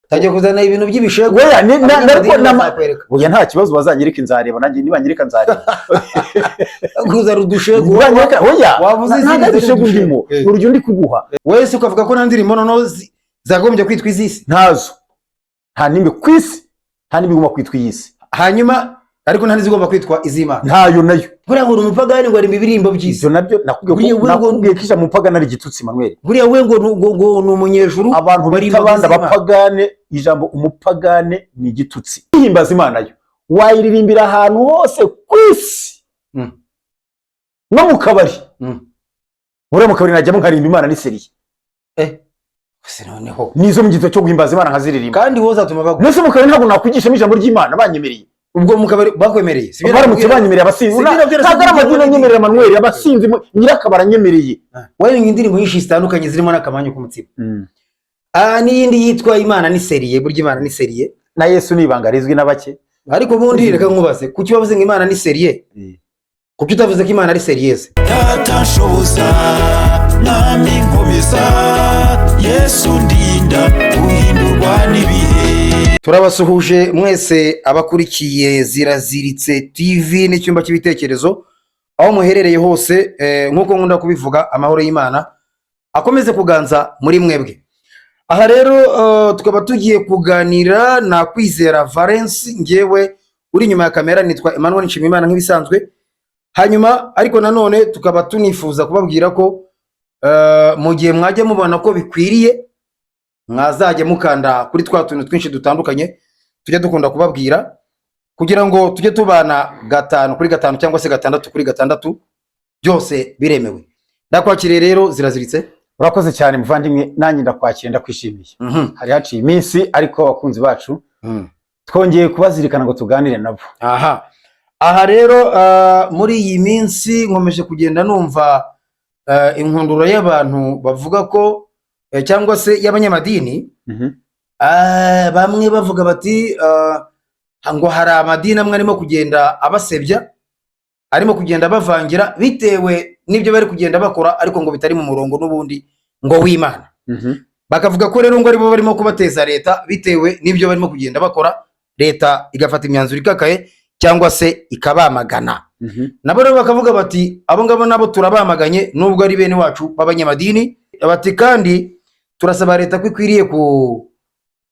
Utangiye kuzana ibintu by'ibishegu. Oya, Abanyamadini ariko bazakwereka. Oya, nta kibazo, bazanyereka nzareba, nanjye nibanyereka nzareba. Kuzana udushegu. Nibanyereka, oya. Wavuze nta izindi nta ziri dushegu udushegu. ndimo. Urugero ndi kuguha. Wese ukavuga ko nta ndirimbo noneho zagombye kwitwa iz'isi? Ntazo, nta n'imwe ku isi, nta n'imwe igomba kwitwa iy'isi. Hanyuma ariko nta n'izigomba kwitwa iz'Imana? Ntayo nayo. Buriya ngo uri umupagani, ngo ari ibirimbo by'isi. Ibyo nabyo nakubwiye Buriya ko nakubwiye ko ijambo umupagani ari igitutsi, Manuel. Buriya we ngo ni umunyejuru. Abantu bita Baririmba abandi iz'Imana. abapagane, ijambo umupagane ni igitutsi. Ihimbaza Imana yo wayiririmbira ahantu hose ku isi, no mu kabari. Buriya mu kabari najyamo nkaririmba Imana ni sérieux. Se noneho Nizo mu gitabo cyo guhimbaza Imana nkaziririmba. Kandi wowe uzatuma bagwa. Mbese mu kabari ntabwo nakwigishamo ijambo ry'Imana banyemereye? Ubwo mu kabari bakwemereye, sibyo? Baramutse Nakubwira? banyemereye, abasinzi. Sibyo nabyo? Ntabwo ari amadini anyemerera, Manuel, abasinzi nyirakabari anyemereye. Waririmbye indirimbo nyinshi zitandukanye zirimo n'Akamanyu k'umutsima. N'iyindi yitwa Imana ni sérieux. Burya Imana ni sérieux. Na Yesu ni ibanga rizwi na bake. Ariko ubundi reka nkubaze, kuki wavuze ngo Imana ni sérieux? Kuki utavuze ko Imana ari sérieuse? Data nshoboza, Mwami nkomeza, Yesu ndinda guhindurwa n'ibihe. Turabasuhuje mwese abakurikiye Ziraziritse TV n'icyumba cy'ibitekerezo aho muherereye hose. Nk'uko nkunda kubivuga, amahoro y'Imana akomeze kuganza muri mwebwe. Aha rero tukaba tugiye kuganira na Kwizera Valence. Ngewe uri inyuma ya kamera nitwa Emmanuel Nshimiyimana nk'ibisanzwe. Hanyuma ariko nanone tukaba tunifuza kubabwira ko mu gihe mwajya mubona ko bikwiriye, mwazajya mukanda kuri twa tuntu twinshi dutandukanye tujya dukunda kubabwira, kugira ngo tujye tubana gatanu kuri gatanu cyangwa se gatandatu kuri gatandatu, byose biremewe. Ndakwakiriye rero, Ziraziritse. Urakoze cyane muvandimwe, nanjye ndakwakira, ndakwishimiye. Hari haciye iminsi, ariko abakunzi bacu twongeye kubazirikana ngo tuganire nabo. Aha rero muri iyi minsi nkomeje kugenda numva inkundura y'abantu bavuga ko cyangwa se y'abanyamadini. Bamwe bavuga bati ngo hari amadini amwe arimo kugenda abasebya, arimo kugenda abavangira bitewe n'ibyo bari kugenda bakora, ariko ngo bitari mu murongo n'ubundi ngo w'Imana. Bakavuga ko rero ngo aribo barimo kubateza leta bitewe n'ibyo barimo kugenda bakora, leta igafata imyanzuro ikakaye cyangwa se ikabamagana. Nabo rero bakavuga bati abo ngabo nabo turabamaganye nubwo ari bene wacu b'abanyamadini. Bati kandi turasaba leta ko ikwiriye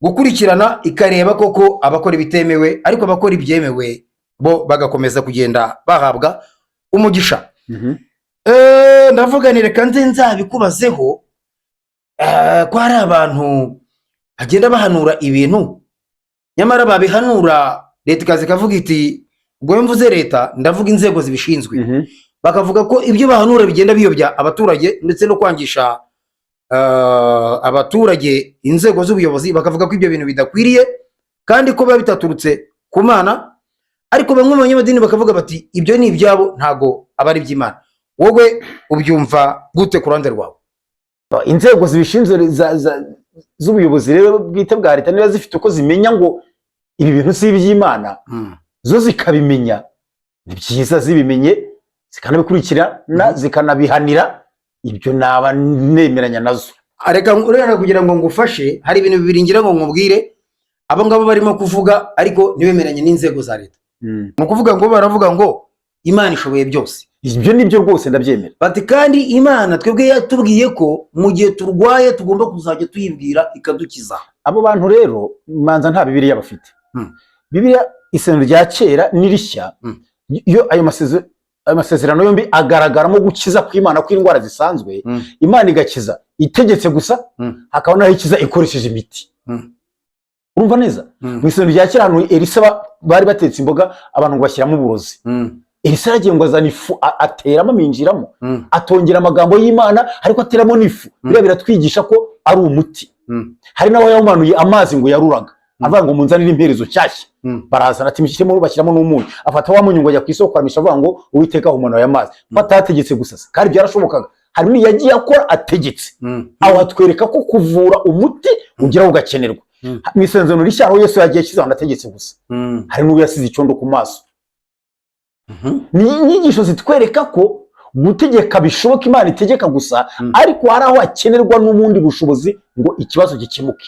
gukurikirana ikareba koko abakora ibitemewe, ariko abakora ibyemewe bo bagakomeza kugenda bahabwa umugisha. Ndavuga ni reka nze nzabikubazeho, ko hari abantu bagenda bahanura ibintu, nyamara babihanura leta ikaza ikavuga iti, ubwo iyo mvuze leta ndavuga inzego zibishinzwe, bakavuga ko ibyo bahanura bigenda biyobya abaturage ndetse no kwangisha abaturage inzego z'ubuyobozi, bakavuga ko ibyo bintu bidakwiriye kandi ko biba bitaturutse ku Mana. Ariko bamwe mu banyamadini bakavuga bati ibyo ni ibyabo, ntago aba ari iby'Imana. Wowe ubyumva gute ku ruhande rwawe? Inzego zibishinzwe z'ubuyobozi rero bwite bwa leta, niba zifite uko zimenya ngo ibi bintu si iby'Imana, zo zikabimenya, ni byiza. Zibimenye zikanabikurikirana, zikanabihanira, ibyo naba nemeranya nazo. Reka urera kugira ngo ngufashe, hari ibintu bibiri ngira ngo nkubwire. Abo ngabo barimo kuvuga ariko ntibemeranye n'inzego za leta, ni ukuvuga ngo baravuga ngo Imana ishoboye byose. Ibyo ni byo rwose, ndabyemera. Bati kandi Imana twebwe yatubwiye ko mu gihe turwaye tugomba kuzajya tuyibwira ikadukiza. Abo bantu rero manza nta Bibiliya bafite. Bibiliya, isezerano rya kera n'irishya, iyo ayo masezerano yombi agaragaramo gukiza kw'Imana kw'indwara zisanzwe. Imana igakiza itegetse gusa, hakaba n'aho ikiza ikoresheje imiti. Urumva neza? Mu isezerano rya kera, ahantu Elisa bari batetse imboga, abantu ngo bashyiramo uburozi. Elisa yaragiye ngo azana ifu, ateramo, aminjiramo. Atongera amagambo y'Imana, ariko ateramo n'ifu. Biriya biratwigisha ko ari umuti. Hari n'aho yawumanuye amazi ngo yaruraga, avuga ngo munzanire imperezo nshyashya. Barazana, ati mushyiremo, bashyiramo n'umunyu. Afata wa munyu ngo ajya ku isoko kwamisha, avuga ngo Uwiteka ahumanuye amazi, ko atategetse gusa se? Kandi byarashobokaga, hari n'iyo yagiye akora ategetse. Aho hatwereka ko kuvura umuti ugeraho ugakenerwa. Mu isezerano rishya, aho Yesu yagiye ashyize ahantu ategetse gusa, hari n'uwo yasize icyondo ku maso. Ni inyigisho zitwereka ko gutegeka bishoboka, Imana itegeka gusa, ariko hari aho hakenerwa n'ubundi bushobozi ngo ikibazo gikemuke.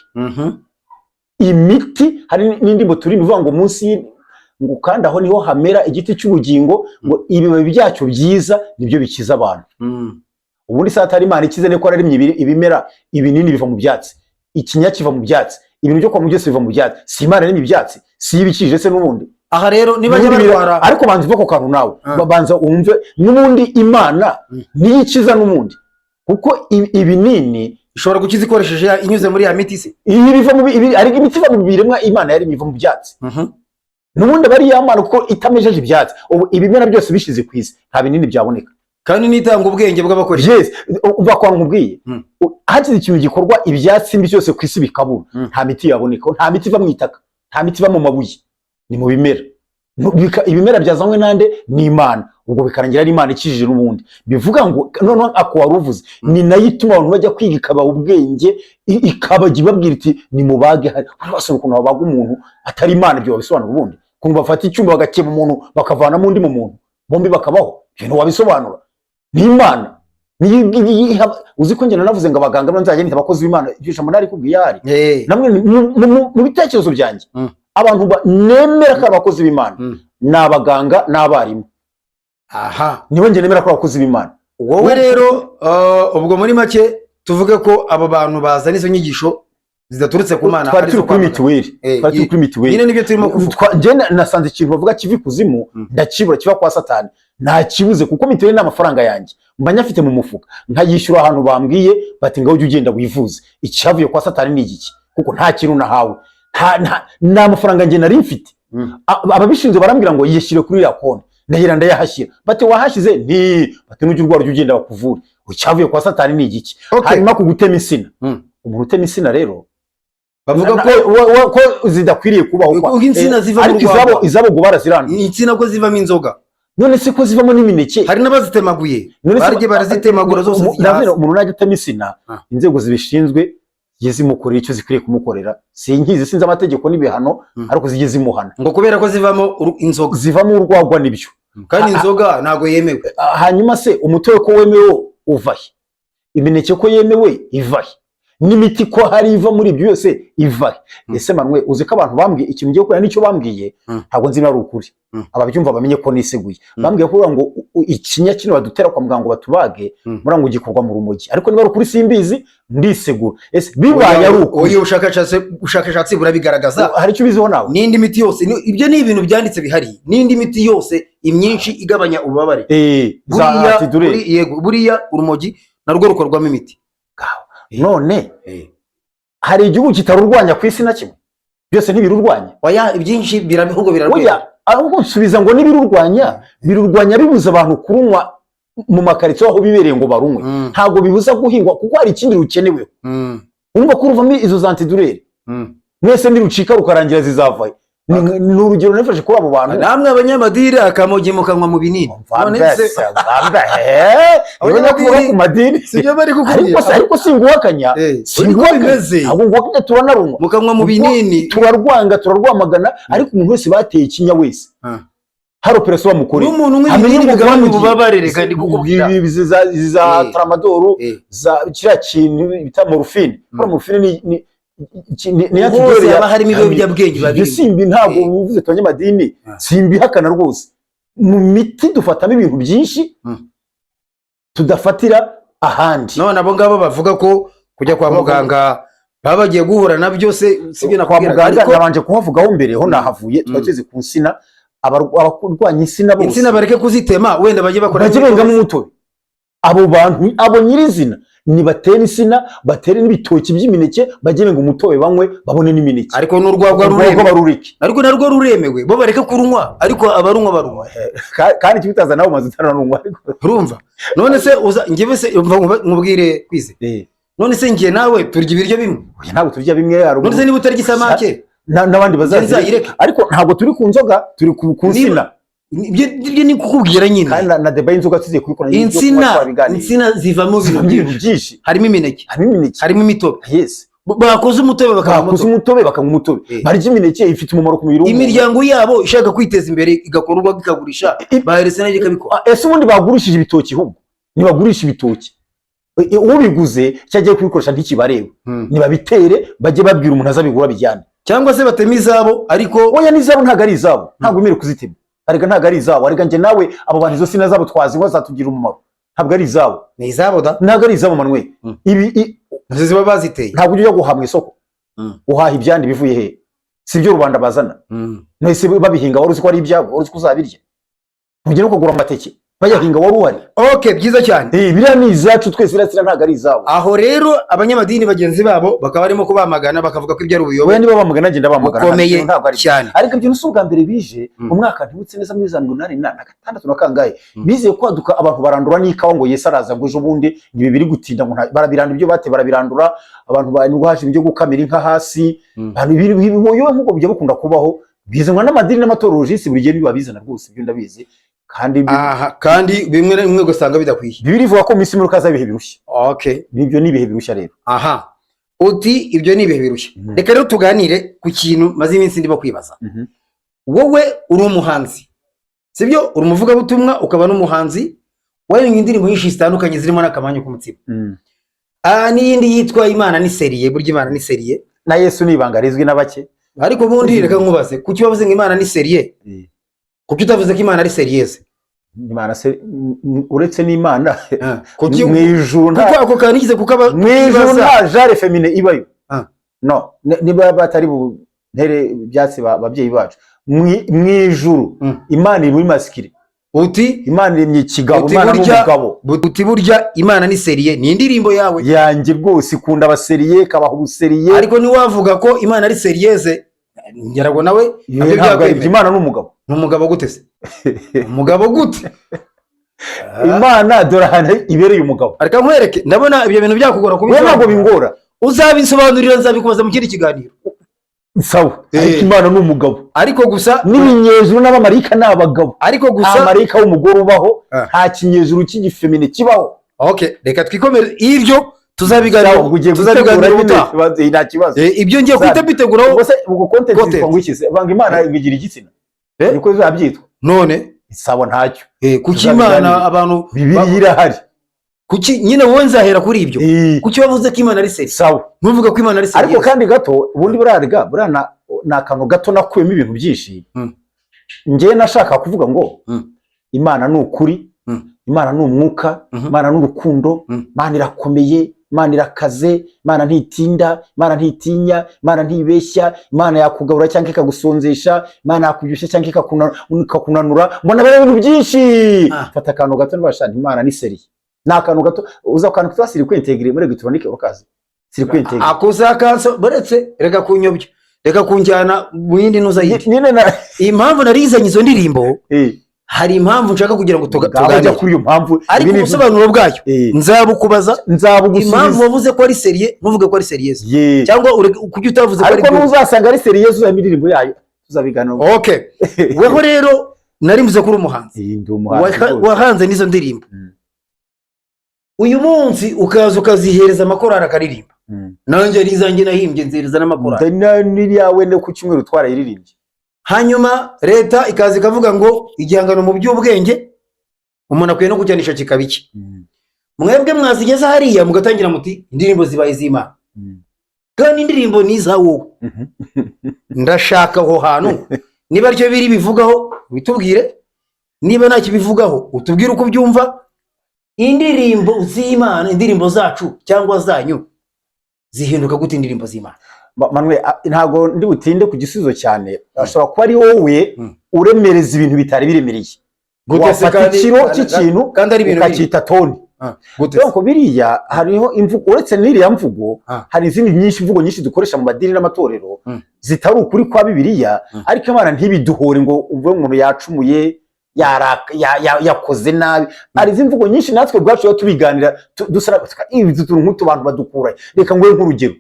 Imiti, hari n'indirimbo turi ivuga ngo munsi ngo kandi aho niho hamera igiti cy'ubugingo, ngo ibibabi byacyo byiza nibyo bikiza abantu. Ubundi se hatari Imana ikize, niko yararemye ibimera, ibinini biva mu byatsi, ikinya kiva mu byatsi, ibintu byo kwa mu byose biva mu byatsi. Si Imana yaremye ibyatsi? Si yo ibikije se n'ubundi? Aha rero nibajya N'ubundi barwara. Ariko banza uve ako kantu nawe. Banza wumve, n'ubundi Imana niyo ikiza n'ubundi, kuko ibinini ishobora gukiza ikoresheje inyuze muri ya miti se? Ibi biva mu ariko imiti iva mu biremwa Imana yaremye, iva mu byatsi. N'ubundi aba ari ya Mana, kuko itamejeje ibyatsi, ubu ibimera byose bishize ku isi, nta binini byaboneka. Kandi nitanga ubwenge bw'abakora. Yes, uva kwa nkubwiye. Hagize ikintu gikorwa, ibyatsi byose ku isi bikabura, nta miti yaboneka, nta miti iva mu itaka, nta miti iva mu mabuye, ni mu bimera. Ibimera byazanywe nande? Ni Imana. Ubwo bikarangira ari Imana ikijije n'ubundi. Bivuga ngo noneho ako wari uvuze ni nayo ituma abantu bajya kwiga, ikabaha ubwenge, ikabajya ibabwira iti nimubage. Hari basobanura ukuntu babaga umuntu atari Imana? Ibyo babisobanura ubundi, ukuntu bafata icyuma bagakeba umuntu, bakavanamo undi mu muntu, bombi bakabaho? Ibyo ntiwabisobanura, ni Imana. Uzi ko njye nanavuze ngo abaganga nzajya nita abakozi b'Imana? Iryo jambo narikubwiye ahari. Namwe mu bitekerezo byanjye, abantu nemera ko ari abakozi b'Imana ni abaganga n'abarimu. Nibo njye nemera ko ari abakozi b'Imana. Wowe rero, ubwo muri make tuvuge ko abo bantu bazana izo nyigisho zidaturutse ku Mana Twari ari turi izo kuri kwamagana. mituweli. Twari turi kuri mituweli. Nyine nibyo turimo kuvuga. Njye nasanze ikintu bavuga kiva ikuzimu, ndakibura, kiva kwa Satani ntakibuze, kuko mituweli ni amafaranga yanjye mba nyafite mu mufuka, nkayishyura ahantu bambwiye bati ngaho ujye ugenda wivuze. Icyavuye kwa Satani ni igiki? Kuko nta kintu nahawe, nta mafaranga njye nari mfite. Ababishinzwe barambwira ngo yishyire kuri iriya konti, ndahira ndayahashyira. Bati wahashyize? Nti bati nujya urwara ujye ugenda bakuvure. Icyavuye kwa Satani ni igiki? Hanyuma ku gutema insina, umuntu utema insina rero, bavuga ko ko zidakwiriye kubaho. Kuko insina ziva mu Ariko rwagwa. izabo ngo baraziranduye. Insina ko zivamo inzoga. None se ko zivamo n'imineke? Hari n'abazitemaguye. None se Barye barazitemagura zose zijya Ndavuga, hasi. umuntu najya atema insina, inzego zibishinzwe zijye zimukorera icyo zikwiriye kumukorera. Sinkizi, sinzi amategeko n'ibihano, ariko zijye zimuhana. Ngo kubera ko zivamo inzoga. Zivamo urwagwa, nibyo. Kandi inzoga ntabwo yemewe. Hanyuma se umutobe ko wemewe uva he? Imineke ko yemewe iva he? N'imiti ko hari iva muri ibyo byose iva he? Ese Manwe, uzi ko abantu bambwiye ikintu ngiye gukora n'icyo bambwiye, ntabwo nzi niba ari ukuri. Ababyumva bamenye ko niseguye. Bambwiye ko ngo ikinya kino badutera kwa muganga ngo batubage, muri ngo gikorwa mu rumogi. Ariko niba ari ukuri simbizi, ndisegura. Ese bibaye ari ukuri? Oya, ubushakashatsi burabigaragaza. Hari icyo ubiziho nawe? N'indi miti yose, ibyo ni ibintu byanditse bihari, n'indi miti yose imyinshi igabanya ububabare, Za buriya antidureri. Yego, buriya urumogi narwo rukorwamo imiti. None hari igihugu kitarurwanya ku isi na kimwe? Byose ntibirurwanya? Oya, ibyinshi ahubwo Oya, birarwenya. Ahubwo nsubiza ngo n'ibirurwanya, birurwanya bibuza abantu kurunywa mu makaritsiye aho bibereye ngo barunywe. Ntabwo bibuza guhingwa, kuko hari ikindi rukeneweho. Urumva ko ruvamo izo za antidureri. Mwese nirucika rukarangira zizavayo. Ni urugero nafashe kuri abo bantu. Namwe abanyamadini akamogi mukanywa mu binini. None se Abanyamadini kuvuga ku madini sibyo bari ariko kukubwira? se, ariko singuhakanya. Niko bimeze. Ntabwo nguhakanya, turanarunywa. Mukanywa mu binini. Turarwanga, turarwamagana, ariko umuntu wese bateye ikinya wese, hari operasiyo bamukoreye, N'umuntu unywa amenye ibinini ngo bigabanya bamugiye. ububabare, reka ndikukubwira. Izi za tramadol, za kiriya kintu bita morphine. Buriya morphine ni Hose antidolari haba harimo ibiyobyabwenge biba Ibyo birimo. simbi ntabwo uvuze abanyamadini, simbihakana rwose. Mu miti dufatamo ibintu byinshi tudafatira ahandi. None abo ngabo bavuga ko kujya kwa muganga baba bagiye guhura nabyo se, sibyo Kwa nakubwiraga? muganga Ariko nabanje kuhavugaho mbere ho, nahavuye. Twari tugeze ku nsina, abarwanya insina bose, Insina bareke kuzitema, wenda bajye bakora bajye bengamo umutobe. Abo bantu, abo nyirizina, nibatera insina, batere n'ibitoki by'imineke, bajye benga umutobe banywe, babone n'imineke. Ariko n'urwagwa Urwagwa ruremewe. barureke. Ariko narwo ruremewe, bo bareke kurunywa, ariko abarunywa barunywa. Kandi ikibitaza nawe umaze utarananywa, ariko Urumva, none se uza njyewe se, umva nkubwire kwize. None se njye nawe turya ibiryo bimwe? Oya, ntabwo turya bimwe, hari None se niba utarya isamake, n'abandi nzayireke. bazazireka. Ariko ntabwo turi ku nzoga, turi ku nsina. Ibyo ni kukubwira nyine. Kandi na débat y'inzoga tugiye kubikora n'ibyo kuba Insina, twabiganiriye. insina zivamo ibintu Zivamo ibintu byinshi. byinshi. Harimo imineke, Harimo imineke. harimo imitobe. Bakoze umutobe bakanywa Bakoze umutobe. umutobe, bakanywa umutobe. Barya imineke, ifite umumaro ku mubiri w'umuntu. Imiryango yabo ishaka kwiteza imbere igakora urwagwa ikagurisha, baheretse nayo ikabikora. Ese ubundi bagurishije ibitoki? Ahubwo nibagurisha ibitoki, ubiguze icyo agiye kubikoresha ntikibareba. Nibabitere, bajye babwira umuntu azabigura bijyane. Cyangwa se batema izabo, ariko Oya, n'izabo ntabwo ari izabo, ntabwo wemerewe kuzitema. Arega ntabwo ari izabo, arega njye nawe abo bantu izo sina zabo twazinywa zatugira umumaro, ntabwo ari izabo. Ni izabo da. Ntabwo ari izabo, Manuel. Ibi Nazo ziba baziteye. Ntabwo ujya guhaha mu isoko. Uhaha ibyandi bivuye he? Si ibyo rubanda bazana? None babihinga wari uzi ko ari ibyabo? Wari uzi ko uzabirya? Ntugende ukagura amateke, bayahinga wari uhari? Okay, byiza cyane. Biriya ni izacu twese, iriya sina ntabwo ari izabo. Aho rero abanyamadini bagenzi babo bakaba barimo kubamagana, bakavuga ko ibyo ari ubuyobe Oya, niba bamagana ngenda bamagana. bukomeye Ntabwo ari cyane. Ariko ibyo si ubwa mbere bije. Mu mwaka ntibutse neza, muri za 86 na kangahe, bizeye kwaduka, abantu barandura n'ikawa ngo Yesu araza, ngo ejo bundi, ngo ibi biri gutinda, ngo barabirandura, ibyo bateye barabirandura. Abantu nibwo haje ibyo gukamira inka hasi. Abantu ibiyobe nk'uko bijya bikunda kubaho, bizanwa n'amadini n'amatorero jisi, buri gihe biba bizana rwose, ibyo ndabizi kandi Aha, kandi bimwe na bimwe ugasanga bidakwiye. Bibiliya ivuga ko mu minsi y'imperuka hazabaho ibihe birushya. Ibyo ni ibihe birushya rero. Aha uti ibyo ni ibihe birushya. Reka rero tuganire ku kintu maze iminsi ndimo kwibaza. Wowe uri umuhanzi, sibyo? Uri umuvugabutumwa ukaba n'umuhanzi, waririmbye indirimbo nyinshi zitandukanye zirimo n'Akamanyu k'umutsima. N'iyindi yitwa Imana ni sérieux. Burya Imana ni sérieux. Na Yesu ni ibanga rizwi na bake. Ariko ubundi reka nkubaze, kuki wavuze ngo Imana ni sérieux? Kuki utavuze ko Imana ari sérieuse? Imana se, uretse n'Imana, Kuki? mu ijuru nta Kuko ako kantu nigeze kukaba mu ijuru nta genre féminin ibayo. No, niba batari butere ibyatsi ababyeyi bacu, mu ijuru Imana iri muri masculine. Uti Imana iremye ikigabo. Uti Imana ni umugabo. Uti burya Imana ni sérieux ni indirimbo yawe. Yanjye rwose, ikunda abasérieux, ikabaha ubusérieux. Ariko ntiwavuga ko Imana ari sérieuse, ngira ngo nawe nabyo Ntabwo ari ibyo. byakwemera. Imana ni umugabo. Ni umugabo gute se? Umugabo gute? Imana dore ahantu ibereye umugabo. Reka nkwereke, ndabona ibyo bintu byakugora We, ntabwo kubisobanura. bingora. Uzabisobanurira, nzabikubaza mu kindi kiganiro. Sawa. Ariko Imana ni umugabo. Ariko gusa N'ibinyejuru n'abamarayika ni abagabo. Ariko Nta gusa marayika w'umugore ubaho. Nta kinyejuru cy'igiféminin kibaho. Okay, reka twikomere ibyo, tuzabiganira. Sawa, ugiye Tuzabiganira gutegura ubutaha. nyine, nta kibazo. Ibyo ngiye guhita mbiteguraho. Ubwo se ubwo content Content. yitwa ngo iki se? Vanga Imana igira igitsina? Niko bizabyitwa. None Sawa, ntacyo. Kuki Tuzabiganira. Imana abantu Bibiliya irahari. Kuki nyine wowe nzahera kuri ibyo? Kuki wavuze ko Imana ari sérieux? Sawa. Ntuvuga ko Imana ari sérieux. Ariko kandi gato, ubundi buriya buriya ni akantu gato nakuyemo ibintu byinshi. Njyewe nashaka kuvuga ngo Imana ni ukuri, Imana ni umwuka, Imana ni urukundo, Imana irakomeye, Imana irakaze, Imana ntitinda, Imana ntitinya, Imana ntibeshya, Imana yakugabura cyangwa ikagusonzesha, Imana yakubyibushya cyangwa ikakunanura. Mbona bari ibintu byinshi. Fata akantu gato ntibashana, Imana ni sérieux, ni akantu gato. Uza akantu kitwa circuit intégré muri électronique, urakazi? Circuit intégré. Akuzakanso baretse, reka kunyobya, reka kunjyana mu yindi ntuza yindi. Nyine na Impamvu narizanye izo ndirimbo, hari impamvu nshaka kugira ngo Ngaho ujya tuganire. kuri iyo mpamvu. Ariko Ibi ni ubusobanuro bwayo nzabukubaza. Nzabugusubiza. Impamvu wavuze ko ari sérieux ntuvuge ko ari sérieuse, Ye. cyangwa kuki utavuze ko ari Ariko byo. ntuzasanga ari sérieux, uzahimba indirimbo yayo, tuzabiganira. Okay, weho rero nari mvuze ko uri umuhanzi. Ndi umuhanzi rwose. Wahanze n'izo ndirimbo. Uyu munsi ukaza ukazihereza amakorari akaririmba. Nanjye ari izanjye nahimbye, nzihereza n'amakorari. N'iriyawe no ku cyumweru twarayiririmbye. Hanyuma leta ikaza ikavuga ngo igihangano mu by'ubwenge umuntu akwiye no kujyanisha kikaba iki. Mwebwe mwazigeza hariya mugatangira muti indirimbo zibaye iz'Imana, kandi indirimbo ni iza wowe. Ndashaka aho hantu niba aricyo biri bivugaho bitubwire, niba ntacyo bivugaho utubwire uko ubyumva. Indirimbo z'Imana, indirimbo zacu cyangwa zanyu, zihinduka gute indirimbo z'Imana? Manuel, ntabwo ndi butinde ku gisubizo cyane. Ashobora kuba ari wowe uremereza ibintu bitari biremereye. Gute se? Wafata ikiro cy'ikintu Kandi ari ibintu biri ukacyita toni. Gute se? Donc biriya hariho imvugo, uretse n'iriya mvugo, hari izindi nyinshi, imvugo nyinshi dukoresha mu madini n'amatorero zitari ukuri kwa Bibiliya. Ariko Imana ntibiduhore ngo uve umuntu yacumuye, yakoze nabi. Hari izindi mvugo nyinshi natwe ubwacu tuba tubiganira, dusa ibi tuntu nk'utu bantu badukura. Reka nguhe nk'urugero.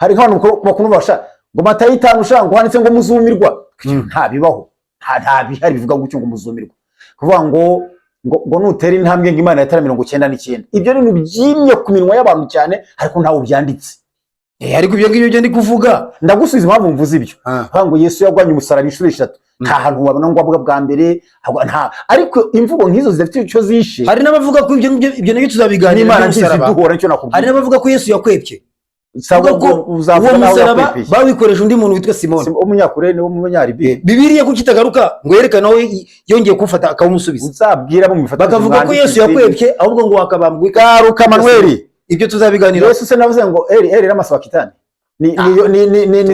Hari nk'abantu bakunda basha ngo Matayo 5 sha, ngo handitse ngo muzumirwa. Nta bibaho, nta bihari bivuga gutyo ngo muzumirwa. Kuvuga ngo nutera intambwe ngo Imana yatara 99, ibyo ni ibintu byimye ku minwa y'abantu cyane, ariko ntawe byanditse. Ariko ibyo ngibyo byo ndi kuvuga. Ndagusubiza impamvu mvuze ibyo. Kuvuga ngo Yesu yarwanye umusaraba inshuro eshatu, nta hantu wabona ngo avuga bwa mbere nta. Ariko imvugo nk'izo zidafite icyo zishe. Hari n'abavuga ko ibyo ngibyo, ibyo nabyo tuzabiganira N'Imana by'umusaraba. ntiziduhora, nicyo Hari nakubwiye. n'abavuga ko Yesu yakwepye. Sawa, Kuvuga ko uzavuga uwo nawe musaraba wakwepeye. bawikoresha undi muntu witwa Simoni. W'umunyakurene, w'umunyaribi. Bibiliya kuki itagaruka ngo yerekane aho yongeye kuwufata akawumusubiza? Uzabwira abo mubifata. Bakavuga ko Yesu yakwebye, ahubwo ngo wakabambwa. Garuka, Manuel. Ibyo tuzabiganira. Yesu se navuze ngo eri eri ramasabakitani ni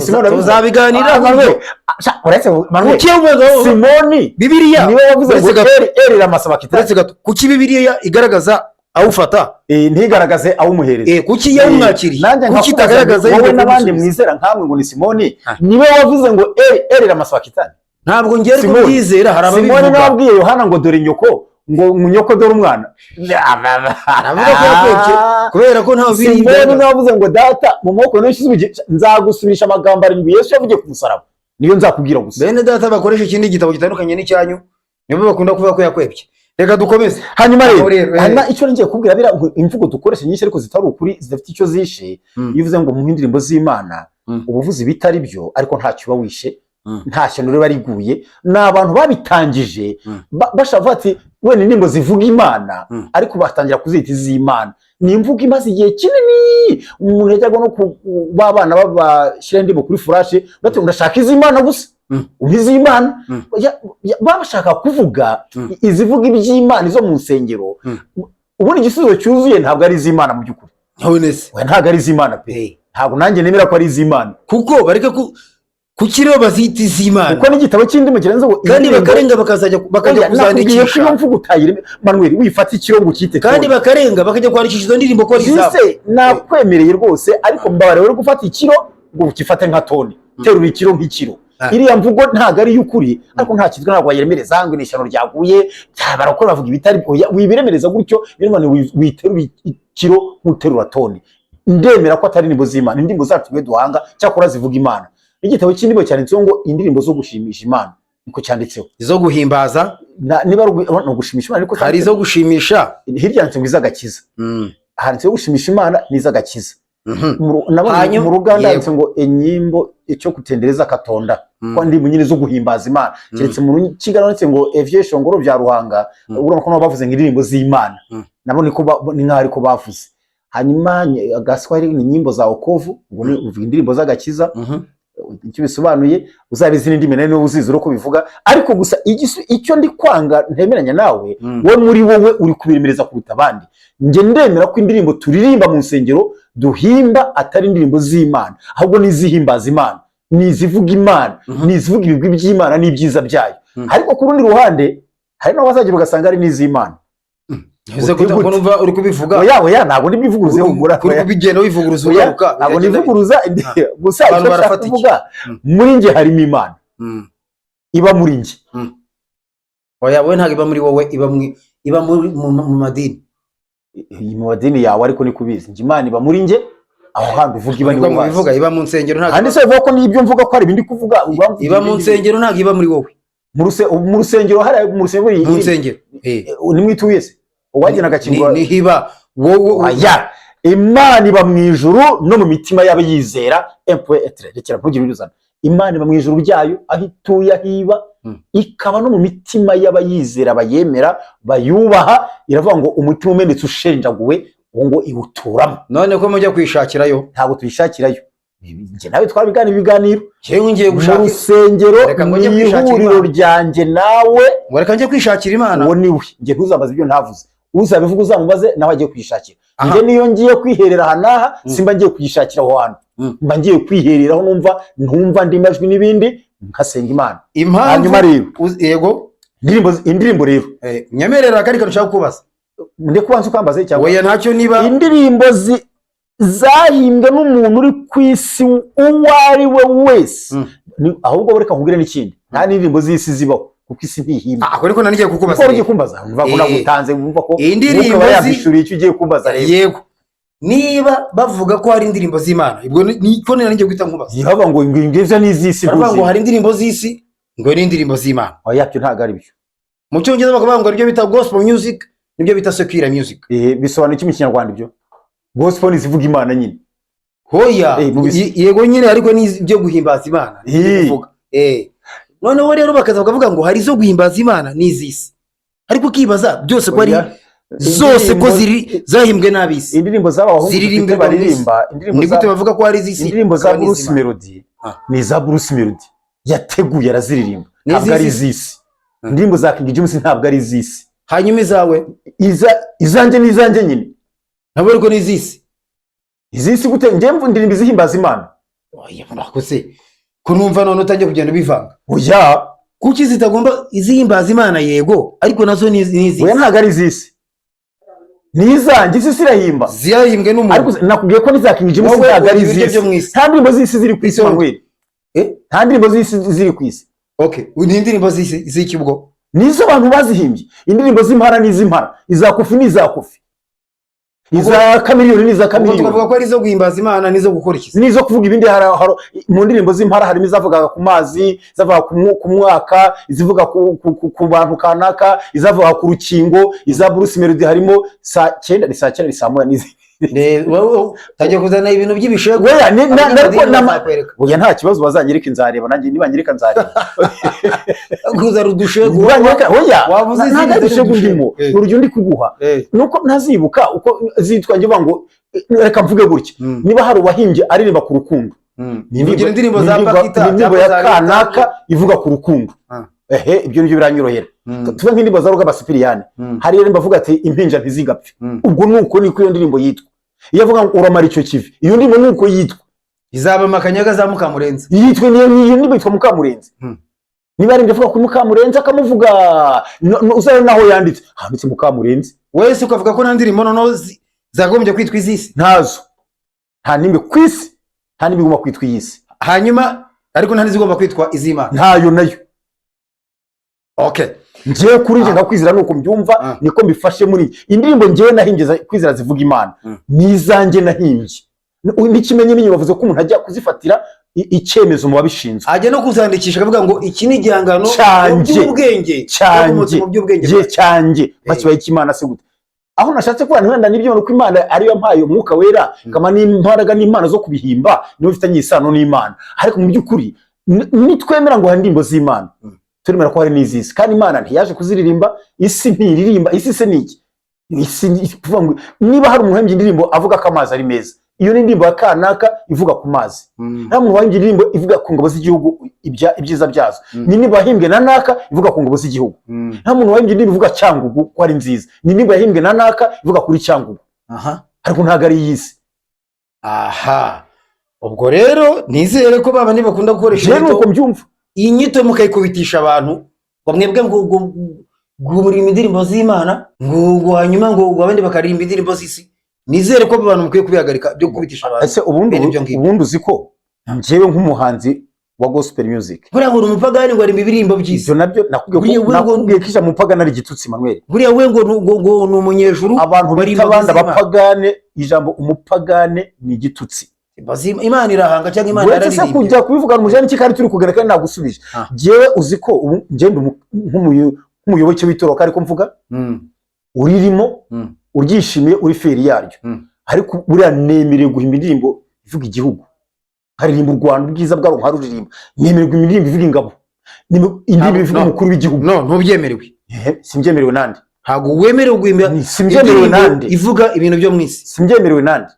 Simoni wabivuze. Tuzabiganira. Ah, Manuel. Ah, sha, uretse Manuel. Kuki uvuga Simoni Bibiliya niwe wavuze ngo Uretse gato. eri eri ramasabakitani. Uretse gato, kuki Bibiliya igaragaza awufata? Ntigaragaze awumuhereza. Kuki yawumwakiriye? Nanjye Kuki nkakubaza itagaragaza wowe yongeye n'abandi kumusubiza? mwizera nkamwe ngo ni Simoni Ah. niwe wavuze ngo eri eri ramasabakitani. Ntabwo ngiye ariko Simoni. byizera, hari Simoni niwe ababivuga. wabwiye Yohana ngo dore nyoko, ngo nyoko dore umwana. Aravuga ko yakwebye kubera ko nta Bibiliya Simoni igaragaza. niwe wavuze ngo data, mu maboko yawe nshyize ubugingo, nzagusubirisha amagambo arindwi Yesu yavugiye ku musaraba, niyo nzakubwira gusa. Bene data bakoresha ikindi gitabo gitandukanye n'icyanyu nibo bakunda kuvuga ko yakwebye. Reka dukomeze. Hanyuma Aho rero, rero, hanyuma icyo ngiye kubwira, biriya ngo imvugo dukoresha nyinshi ariko zitari ukuri, zidafite icyo zishe. Iyo uvuze ngo mu indirimbo z'Imana, uba uvuze ibitari byo, ariko ntacyo uba wishe. Nta shyano riba riguye, ni abantu babitangije bashaka kuvuga ati wenda indirimbo zivuga Imana, ariko batangira kuzita iz'Imana. Ni imvugo imaze igihe kinini, umuntu yajyaga no ku ba bana babashyira indirimbo kuri flash, bati ndashaka iz'Imana gusa, umpa iz'Imana. Baba bashaka kuvuga izivuga iby'Imana, izo mu nsengero. Ubundi igisubizo cyuzuye ntabwo ari iz'Imana mu by'ukuri. None se? Oya, ntabwo ari iz'Imana pe. Ntabwo nanjye nemera ko ari iz'Imana. Kuko bareke ku kuki rero bazita iz'Imana? Kuko n'igitabo cy'indimi kirenze ngo Kandi bakarenga bakazajya bakajya Oya, nakubwiye ko kuzandikisha. iyo mvugo utayireme, Manuel, wifata ikiro ngo ukite Kandi toni. bakarenga bakajya kwandikisha izo ndirimbo ko ari izabo. Jise nakwemereye rwose, ariko mbabare uri gufata ikiro ngo ukifate nka toni, terura ikiro nk'ikiro. Iriya mvugo ntabwo ari iy'ukuri, ariko nta kizwi, ntabwo wayiremereza ngo ni ishyano ryaguye, barakora bavuga ibitari. Oya, wibiremereza gutyo, niyo mpamvu witerura ikiro nk'uterura toni. Ndemera ko atari indirimbo z'Imana, indirimbo zacu twe duhanga, cyakora zivuga Imana. Igitabo cy'indirimbo cyanditseho ngo indirimbo zo gushimisha Imana, niko cyanditseho. Izo guhimbaza. Niba ari ni ugushimisha Imana, ariko Hari izo gushimisha. Hirya handitse ngo iz'agakiza. Handitseho gushimisha Imana n'iz'agakiza. Nabonye mu Ruganda handitse ngo enyimbo icyo kutendereza Katonda, ko ndi nyine zo guhimbaza Imana. Keretse mu Kigali handitse ngo evyeshongoro bya Ruhanga. Urabona ko nabo bavuze ngo indirimbo z'Imana. Nabo niko ni nkaho ariko bavuze. Hanyuma agaswahili ni nyimbo za wokovu, ubwo ni uvuga indirimbo z'agakiza. Icyo bisobanuye uzabizi n'indimi nawe niba uzizi uko bivuga. Ariko gusa icyo ndi kwanga, ntemeranya nawe, wowe muri wowe uri kubiremereza kuruta abandi. Njye ndemera ko indirimbo turirimba mu nsengero duhimba atari indirimbo z'Imana, ahubwo ni izihimbaza Imana, ni izivuga Imana, ni izivuga ibigwi by'Imana n'ibyiza byayo. Ariko ku rundi ruhande hari n'aho wazagira ugasanga ari n'iz'Imana. Ese Uti ko gute? numva uri kubivuga? Oya, oya, ntabwo ndibivuguruze, humura. Uri Oya. kubigenda wivuguruza, Oya, ugaruka. ntabwo biragenda. nivuguruza gusa. Abantu Icyo nshaka barafata iki? kuvuga, muri njye harimo Imana, iba muri njye. Oya, wowe ntabwo iba muri wowe, iba mu madini. Iyi mu madini yawe, ariko niko ubizi. Njye Imana iba muri njye, aho hantu uvuga iba Niko niho ubazi. mubivuga, iba mu nsengero, ntabwo Kandi se bivuga ko n'ibyo mvuga ko hari ibindi kuvuga? Iba mu nsengero, ntabwo iba muri wowe. Mu rusengero, hariya mu rusengero. Mu nsengero. Nimwe ituye se uwagena agakingura? Ni hiba wowe. Oya, Imana iba mu ijuru no mu mitima y'abayizera etre. Rekera, ntugire ibizana. Imana iba mu ijuru ryayo, aho ituye, aho iba, ikaba no mu mitima y'abayizera, bayemera, bayubaha. Iravuga ngo umutima umenetse ushenjaguwe, uwo ngo iwuturamo. None ko mujya kwishakirayo? Ntabwo tuyishakirayo. Njye nawe twabigana ibiganiro. Njyewe ngiye Mu gushaka rusengero Reka ngo njye ni kwishakira ihuriro Imana. ryanjye nawe. Ngo reka njye kwishakira Imana. Uwo ni we. Njye ntuzabaze ibyo ntavuze, uzabivuga uzamubaze nawe agiye kuyishakira. Njye niyo ngiye kwiherera aha n'aha, simba ngiye kuyishakira aho hantu, mba ngiye kwihereraho numva ntumva andi majwi n'ibindi, nkasenga Imana. Impamvu Hanyuma rero, yego. indirimbo rero, Nyemerera akandi kantu ushaka kubaza. Ndi kubanza ukambaze cyangwa? Oya, ntacyo niba Indirimbo zahimbwe n'umuntu uri ku isi uwo ari we wese, ahubwo reka nkubwire n'ikindi, nta n'indirimbo z'isi zibaho, kuko isi ntihimba. Ah, ako ariko nanigiye Kuko kukubaza. wari ugiye kumbaza, numva ko nagutanze, wumva ko Indirimbo Mwuka aba yampishuriye icyo ugiye kumbaza rero. Yego, niba bavuga ko hari indirimbo z'Imana, ubwo niko nanigiye guhita nkubaza. Bavuga ngo ngibyo ni iz'isi. Baravuga ngo ntuzi. hari indirimbo z'isi, ngo ni indirimbo z'Imana. Oya, byo ntabwo ari byo. Mu Cyongereza bakavuga ngo aribyo bita gospel music, nibyo bita secular music. Bisobanura iki mu Kinyarwanda ibyo? Gospel ni izivuga Imana nyine. Hoya. Mu Yego nyine, ariko ni ibyo guhimbaza Imana nibyo kuvuga. Noneho rero bakaza bakavuga ngo hari izo guhimbaza Imana n'iz'isi, ariko ukibaza byose ko ari Oya. Zose ko ziri zahimbwe n'ab'isi, Indirimbo z'aba bahungu dufite ziririmbirwa mu isi. baririmba, indirimbo Ni za gute bavuga ko hari iz'isi indirimbo za hakaba Bruce n'iz'Imana? Melody ni iza Bruce Melody yateguye, araziririmba, Ni ntabwo ari iz'isi? iz'isi. Indirimbo za King James ntabwo ari iz'isi. Hanyuma izawe? Izanjye ni izanjye nyine. Ntabwo ariko ni iz'isi. Iz'isi gute? Njye ndirimba izihimbaza Imana. Oya, murakoze ko numva none utangiye kugenda ubivanga. Oya. Kuki zitagomba izihimbaza Imana? Yego, ariko nazo ni iz'isi. Oya, ntabwo ari iz'isi, ni izanjye. Isi si irahimba? Zahimbwe n'umuntu. Ariko nakubwiye ko n'iza King James Wowe ntabwo ari urya ibiryo iz'isi. byo mu isi. Nta ndirimbo z'isi ziri ku isi, Isi. Manuel. Eh? Nta ndirimbo z'isi ziri ku isi. Okay, ni indirimbo z'isi z'iki ubwo? Nizo abantu bazihimbye. Indirimbo z'impara ni iz'impara, iza Kofi ni iza Kofi, iza Chameleone ni iza Ubwo Chameleone. tukavuga ko ari izo guhimbaza Imana n'izo gukora iki? N'izo kuvuga ibindi. Mu ndirimbo z'impara harimo izavugaga ku mazi, izavuga ku mwaka, izivuga ku bantu kanaka, izavuga ku rukingo. Iza Bruce Melody harimo saa cyenda, ni saa cyenda, ni saa moya n'izindi. Wowe utangiye kuzana ibintu by'ibishegu. Oya, Abanyamadini ariko bazakwereka. Oya, nta kibazo, bazanyereka nzareba nanjye, nibanyereka nzareba. Kuzana udushegu. Nibanyereka, oya. Wavuze izina Ntabwo ari ibishegu ry'udushegu. ndimo. Ni urugero ndi kuguha, nuko ntazibuka uko zitwa. Njye uvuga ngo reka mvuge gutya: niba hari uwahimbye aririmba ku rukundo, ni Ugira indirimbo ni za Pakita ni indirimbo ya cyangwa za Leta. kanaka ivuga ku rukundo. Ehe, ibyo nibyo biranyorohera. Tuve nk'indirimbo za Rugaba Sipiriyani, hari indirimbo avuga ati: "Impinja ntizigapfe." Ubwo nuko niko iyo ndirimbo yitwa. Iyo avuga ngo "Uramara icyo kivi", iyo ndirimbo nuko yitwa. Izaba Makanyaga za Mukamurenzi. Yitwa, niyo iyo ndirimbo yitwa Mukamurenzi. Niba ari avuga kuri Mukamurenzi akamuvuga, uzarebe naho yanditse, handitse Mukamurenzi. Wese ukavuga ko nta ndirimbo noneho zagombye kwitwa iz'isi? Ntazo, nta n'imwe ku isi, nta n'imwe igomba kwitwa iy'isi. Hanyuma ariko nta n'izigomba kwitwa iz'Imana? Ntayo nayo. Okay. Njyewe kuri njye nka Kwizera nuko mbyumva, niko mbifashe. Muri indirimbo njyewe nahimbye Kwizera zivuga Imana, ni izanjye nahimbye. N'ikimenyimenyi bavuze ko umuntu ajya kuzifatira icyemezo mu babishinzwe. Ajya no kuzandikisha akavuga ngo iki ni igihangano mu Cyanjye. by'ubwenge, Cyanjye. cyakomotse mu by'ubwenge. Ye cyanjye bakibaye icy'Imana se gute? Aho nashatse kuba wenda nibyo, nuko Imana ariyo yampaye Umwuka Wera, ikama n'imbaraga n'impano zo kubihimba, niyo bifitanye isano n'Imana. Ariko mu by'ukuri nitwemera ngo hari indirimbo z'Imana, turemera ko hari n'iz'isi, kandi Imana ntiyaje kuziririmba. Isi ntiririmba. Isi se ni iki? Isi ni kuvuga ngo niba hari umuntu wahimbye indirimbo avuga ko amazi ari meza, iyo ni indirimbo ya kanaka ivuga ku mazi. Nta muntu wahimbye indirimbo ivuga ku ngabo z'igihugu, ibyiza byazo, ni indirimbo yahimbwe na naka ivuga ku ngabo z'igihugu. Nta muntu wahimbye indirimbo ivuga Cyangugu ko ari nziza, ni indirimbo yahimbwe na naka ivuga kuri Cyangugu, ariko ntabwo ari iy'isi. Aha, ubwo rero nizere ko baba ntibakunda gukoresha Jewe inyito, nuko mbyumva. iyi nyito mukayikubitisha abantu ngo mwebwe ngo muririmba indirimbo z'Imana, ngo hanyuma ngo abandi bakaririmba indirimbo z'isi. Nizere ko abo bantu mukwiye kubihagarika byo gukubitisha abantu Ese ubundi bene ibyo ngibyo. Ubundi uzi ko njyewe nk'umuhanzi wa gospel music, Buriya ngo uri umupagani, ngo arimba ibirimbo by'isi. Ibyo nabyo nakubwiye Buriya ko we ngo- nakubwiye ko ijambo umupagani ari igitutsi, Manuel. Buriya we ngo ni umunyejuru, Abantu bita baririmba abandi iz'Imana. abapagane, ijambo umupagane ni igitutsi. Imana irahanga cyangwa Imana Uretse se yararirimbye? kujya kubivugana umujani ki kandi turi kuganira kandi nagusubije? Njyewe uzi ko ubu ngenda nk'umuyoboke w'itorero, ariko mvuga uririmo, uryishimiye, uri fier yaryo, ariko buriya nemerewe guhimba indirimbo ivuga igihugu, nkaririmba u Rwanda, ubwiza bwarwo nkaruririmba. Nemerewe guhimba indirimbo ivuga ingabo, indirimbo ivuga No. umukuru w'igihugu. No, ntubyemerewe. Ehe, simbyemerewe nande? Ntabwo wemerewe guhimba Simbyemerewe indirimbo nande? ivuga ibintu byo mu isi. Simbyemerewe nande?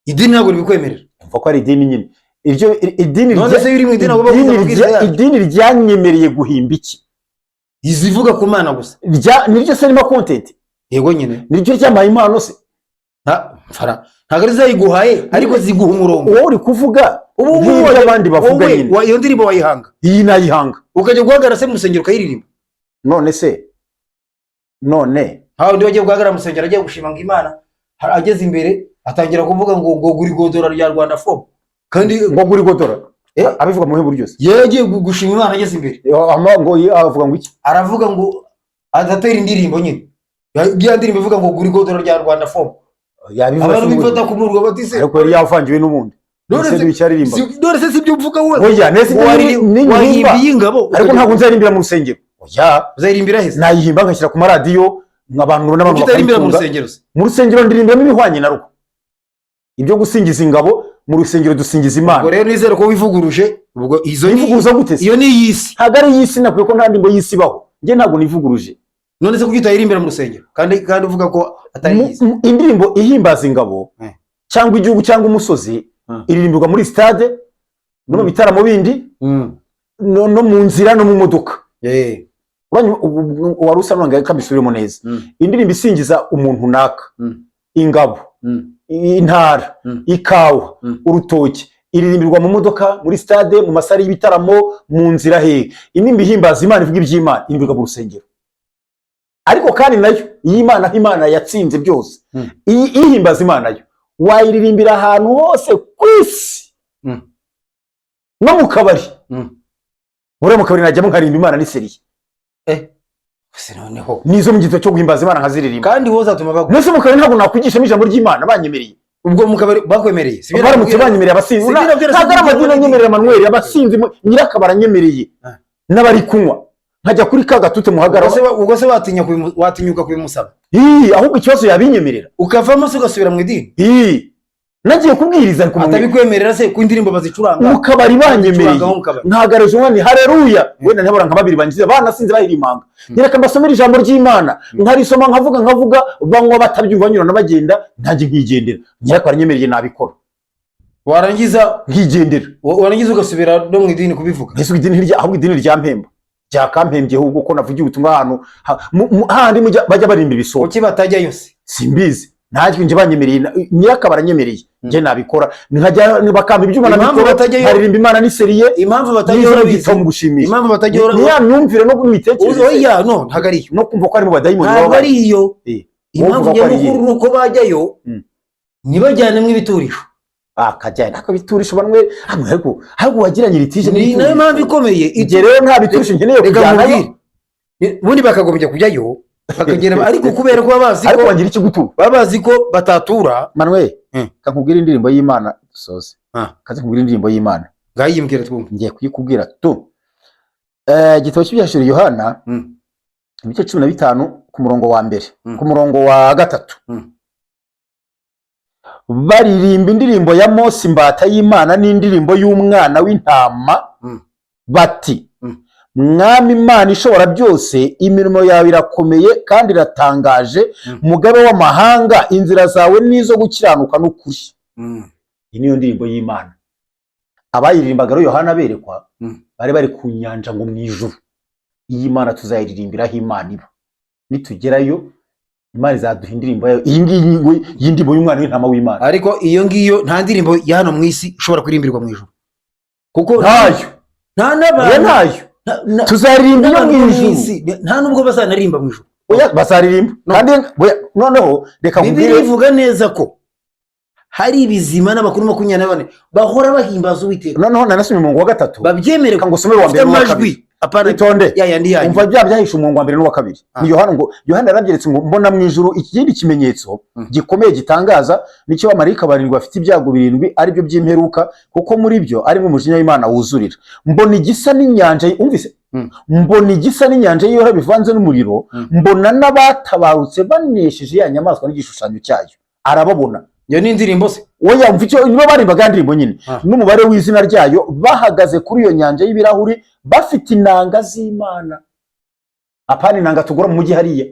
Idini ntabwo ribikwemerera. Umva ko ari idini nyine, iryo idini None se iyo uri mu idini ntabwo idini baguha amabwiriza yaryo? Idini ryanyemereye guhimba iki? Izivuga ku Mana gusa. Niryo se rima content? Yego nyine. Niryo ryampaye impano se? Mfara ntabwo ari zayiguhaye, ariko ziguha umurongo. Wowe uri kuvuga Ubu ngubu nk'ibyo abandi bavuga wowe nyine. Iyo ndirimbo wayihanga? Iyi nayihanga. Ukajya guhagarara se mu rusengero ukayiririmba? None se none Nta wundi wagiye guhagarara mu rusengero agiye gushima ngo Imana, ageze imbere atangira kuvuga ngo gura igodora rya Rwanda Foam kandi Ngo gura igodora? Eh? Abivuga mu buhe buryo se? Yagiye gushima Imana ageze imbere. Ngo avuga ngo iki? Aravuga ngo adatera indirimbo nyine, ya ndirimbo ivuga ngo gura igodora rya Rwanda Foam. Yabivuga Abantu se bifata ubundi? ku murwa bati se Ariko yari yavangiwe n'ubundi. None Ese n'icyo aririmba? None se si ibyo mvuga wowe? Oya, nese Ngo nihimba. wahimbiye ingabo. Ariko ntabwo nzaririmbira mu rusengero, oya. Uzaririmbira heza? Nayihimba ngashyira ku maradiyo abantu n'abantu Kuki utaririmbira mu bakayitunga. rusengero se? Mu rusengero ndirimbiramo ibihwanye na rwo, ibyo gusingiza ingabo. Mu rusengero dusingiza Imana. Ubwo rero nizere ko wivuguruje ubwo izo ni Nivuguruza gute se? Iyo ni iy'isi. Ntabwo ari iy'isi, nakwiye ko nta ndirimbo y'isi ibaho. Njye ntabwo nivuguruje. None se kuki utayirimbira mu rusengero kandi uvuga ko atari yize? Indirimbo ihimbaza ingabo cyangwa igihugu cyangwa umusozi iririmbirwa muri stade no mu bitaramo bindi, no mu nzira no mu modoka. Wari usa n'uwangaye, kabisubiremo neza. Indirimbo isingiza umuntu runaka, ingabo, intara, ikawa, urutoki, iririmbirwa mu modoka, muri stade, mu masare y'ibitaramo, mu nzira hehe. Indirimbo ihimbaza Imana, ivuga iby'Imana, iririmbirwa mu rusengero. Ariko kandi nayo iyi Imana, aho Imana yatsinze byose, iyi ihimbaza Imana yo wayiririmbira ahantu hose ku isi, no mu kabari. Buriya mu kabari najyamo nkaririmba Imana n'iseriye. Se noneho Nizo mu gitabo cyo guhimbaza Imana nkaziririmba. Kandi wowe uzatuma bagwa. Mbese mu kabari ntabwo nakwigishamo ijambo ry'Imana banyemereye? Ubwo mu kabari bakwemereye, si byo? Baramutse Nakubwira? banyemereye, abasinzi Si byo nabyo? Ntabwo ari amadini anyemerera, Manuel. Abasinzi nyirakabari anyemereye n'abari kunywa, nkajya kuri ka gatute muhagarara. Ubwo se watinyuka kubimusaba? Ii, ahubwo ikibazo yabinyemerera. Ukavamo se ugasubira mu idini? Ii, nagiye kubwiriza ariko Atabikwemerera se, ku indirimbo bazicuranga? Mu kabari banyemereye, Bazicuranga mu kabari. Ntahagareje umwanya, hareruya, wenda ntabura nka babiri bangize banasinze bayirimanga, nyereka mbasomere ijambo ry'Imana, nkarisoma, nkavuga, banywa batabyumva, banyurana bagenda, ntanjye nkigendera. Nyirakabari anyemereye nabikora. Warangiza Nkigendera. Warangiza ugasubira no mu idini kubivuga. Mbese idini rya, ahubwo idini ryampemba, ryakampembye ahubwo ko navugiye ubutumwa ahantu hahandi bajya barimba ibisoro. Kuki batajyayo se? Simbizi, ntajwe njye. Banyemereye, nyirakabari anyemereye, njye nabikora, nkajya bakampa ibyuma na Impamvu mikoro, batajyayo- nkaririmba Imana n'iseriye. Impamvu batajyayo Nizo urabizi. gitabo mu gushimisha. Impamvu batajyayo Ni ya myumvire no mu mitekerereze Oya, no, ntabwo ari iyo. no kumva ko ari mu badayimoni Ntabwo baba ari iyo. Impamvu Wowe uvuga ko ari nyamukuru ni uko bajyayo ntibajyanemo ibiturisho. Akajyana akabiturisha bamwe hamwe, ariko wagiranye litije. Ni nayo mpamvu ikomeye. Igihe rero nta biturisho nkeneye Reka kujyanayo. nkubwire. Ubundi bakagombye kujyayo bakagera, ariko kubera ko baba bazi Ariko ko wagira ikigutura. baba bazi ko batatura. Manuel, kankubwira indirimbo y'Imana dusoze. Kaze nkubwire indirimbo y'Imana. Ngayimbwira twumve. Ngiye kuyikubwira tu. Igitabo cy'Ibyahishuriwe Yohana, ibice 15, ku murongo wa mbere, ku murongo wa gatatu. Baririmba indirimbo ya Mose imbata y'Imana n'indirimbo y'Umwana w'Intama, bati: "Mwami Imana ishobora byose, imirimo yawe irakomeye kandi iratangaje. Mugabe w'amahanga, inzira zawe n'izo gukiranuka n'ukuri." Iyi niyo ndirimbo y'Imana. Abayiririmbaga rero Yohana berekwa, bari ku nyanja ngo mu ijuru. Iyi Mana tuzayiririmbiraho Imana iba. Nitugerayo Imana izaduha indirimbo yayo, iyi ngiyi ngo y'indirimbo y'Umwana w'Intama w'Imana. Ariko iyo ngiyo nta ndirimbo ya hano mu isi ishobora kuririmbirwa mu ijuru, kuko Ntayo. nta Oya, n'abantu ntayo. Tuzaririmba iyo n'abantu mu bo mu ijuru. isi, nta nubwo bazanaririmba mu ijuru. Oya, bazaririmba. Kandi oya, noneho reka Bibiliya nkubwire. ivuga neza ko hari ibizima n'abakuru 24 bahora bahimbaza Uwiteka. Noneho nanasomye umurongo wa gatatu. Babyemerewe. Reka ngusomere uwa Bafite mbere n'uwa amajwi kabiri. apana Itonde. ya yandi yanyu. Umva bya byahishe umurongo wa mbere n'uwa kabiri. Ni Yohana, ngo Yohana yarabyeretse ngo: "Mbona mu ijuru ikindi kimenyetso gikomeye gitangaza, nicyo abamarayika barindwi bafite ibyago birindwi, ari byo by'imperuka, kuko muri byo arimo umujinya w'Imana wuzurira. Mbona igisa n'inyanja," umvise? "Mbona igisa n'inyanja y'ihora bivanze n'umuriro. Mbona n'abatabarutse banesheje ya nyamaswa n'igishushanyo cyayo." Arababona. Iyo ni indirimbo se? Oya, umva icyo nibo barimbaga, ya ndirimbo nyine, n'umubare w'izina ryayo, bahagaze kuri iyo nyanja y'ibirahuri bafite inanga z'Imana. Apana inanga tugura mu mujyi hariya.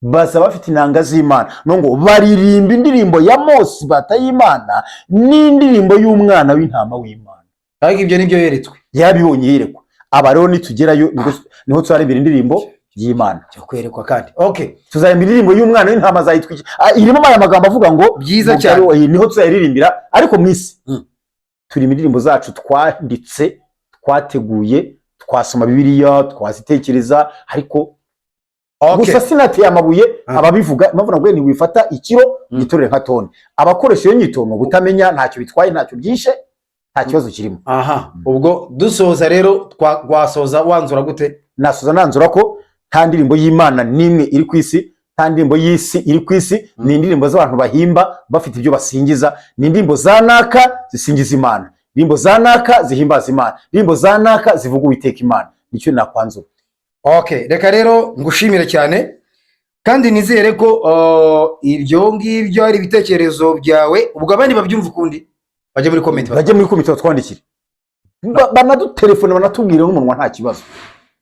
Baza bafite inanga z'Imana, no ngo baririmba indirimbo ya Mose imbata y'Imana n'indirimbo y'Umwana w'Intama w'Imana. Ariko ibyo nibyo yeretswe. Yarabibonye yerekwa. Aba rero nitugerayo niho tuzaririmbira indirimbo y'Imana. Cyo kwerekwa kandi, okay. Tuzaririmba indirimbo y'Umwana w'Intama, azayitwa iki? Ah, irimo aya magambo avuga ngo Byiza Mugari cyane. Niho tuzayiririmbira, ariko mu isi turimo indirimbo zacu twanditse, twateguye, twasoma Bibiliya, twazitekereza, ariko gusa sinateye amabuye ababivuga. Impamvu nabwo ntiwifata ikiro gitorere nka toni, abakoresha iyo nyito ni ubutamenya. Ntacyo bitwaye, ntacyo byishe, nta kibazo kirimo. Aha, ubwo dusoza rero, wasoza wanzura gute? Nasoza nanzura ko nta ndirimbo y'Imana n'imwe iri ku isi, nta ndirimbo y'isi iri ku isi. Ni indirimbo z'abantu bahimba bafite ibyo basingiza. Ni indirimbo za naka zisingiza Imana, indirimbo za naka zihimbaza Imana, indirimbo za naka zivuga Uwiteka Imana. Nicyo nakwanzura. Okay, reka rero ngushimire cyane, kandi nizere ko ibyo ngibyo ari ibitekerezo byawe. Ubwo abandi babyumva ukundi bajya muri comment. Bajye muri komite batwandikire, banadutelefone, banatubwire n'umunwa, nta kibazo.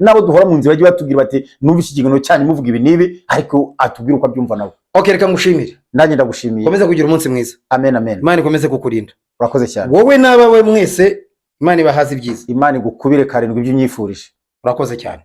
N'abo duhora mu nzira bajye batubwira bati: "Numva iki kiganiro cyanyu muvuga ibi n'ibi," ariko atubwire uko abyumva nawe. Okay, reka ngushimire. Nanjye ndagushimiye. Komeza kugira umunsi mwiza. Amen, amen. Imana ikomeze kukurinda. Urakoze cyane. Wowe n'abawe mwese, Imana ibahaze ibyiza. Imana igukubire karindwi ibyo unyifurije. Urakoze cyane.